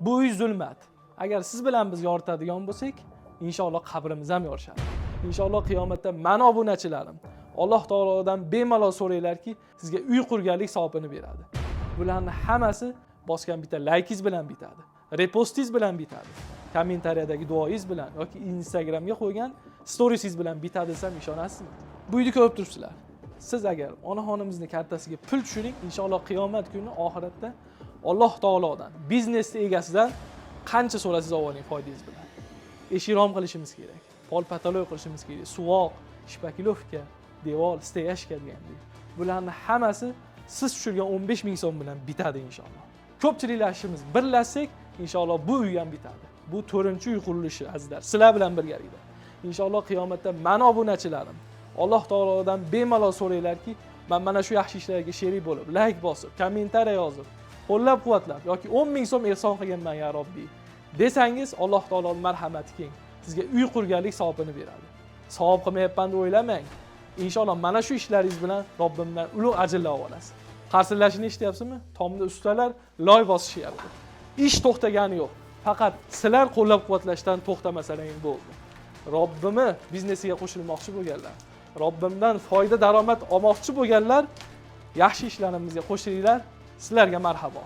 Bu uy zulmat. Agar siz bilan biz yoritadigan bo'lsak, inshaalloh qabrimiz ham yorishadi. Inshaalloh qiyomatda mani obunachilarim Alloh taolodan bemalol so'ranglarki, sizga uy qurganlik savobini beradi. Bularni hammasi bosgan bitta laykingiz bilan bitadi, repostingiz bilan bitadi, kommentariyadagi duoyingiz bilan yoki Instagramga qo'ygan storiesingiz bilan bitadi desam, ishonasizmi? Bu uyni ko'rib turibsizlar. Siz agar onaxonimizni kartasiga pul tushiring, inshaalloh qiyomat kuni oxiratda Alloh taolodan, biznesni egasidan qancha so'rasangiz oling foydangiz bilan. Eshik rom qilishimiz kerak, pol потолок qilishimiz kerak, suvoq, шпаклёвка, devor, стояшка degandek. Bularni hammasi siz tushirgan 15 ming so'm bilan bitadi inshaalloh. Ko'pchiliklashimiz birlashsak, inshaalloh bu uy ham bitadi. Bu to'rtinchi uy qurilishi, azizlar, sizlar bilan birgalikda. Inshaalloh qiyomatda mani obunachilarim Alloh taolodan bemalol so'ranglarki, man mana shu yaxshi ishlarga sherik bo'lib, layk bosib, kommentariya yozib, qo'llab quvvatlab yoki 10 ming so'm ehson qilganman, ya Robbiy desangiz, Alloh taoloning marhamati keng, sizga uy qurganlik savobini beradi. Savob qilmayapman deb o'ylamang. Inshaalloh mana shu ishlaringiz bilan Robbimdan ulug' ajrlar olasiz. Qarsillashini eshityapsizmi? Tomda ustalar loy bosishyapti. Ish to'xtagani yo'q. Faqat sizlar qo'llab quvvatlashdan to'xtamasalaring bo'ldi. Robbimi biznesiga qo'shilmoqchi bo'lganlar, Robbimdan foyda, daromad olmoqchi bo'lganlar yaxshi ishlarimizga qo'shilinglar. Sizlarga marhabo.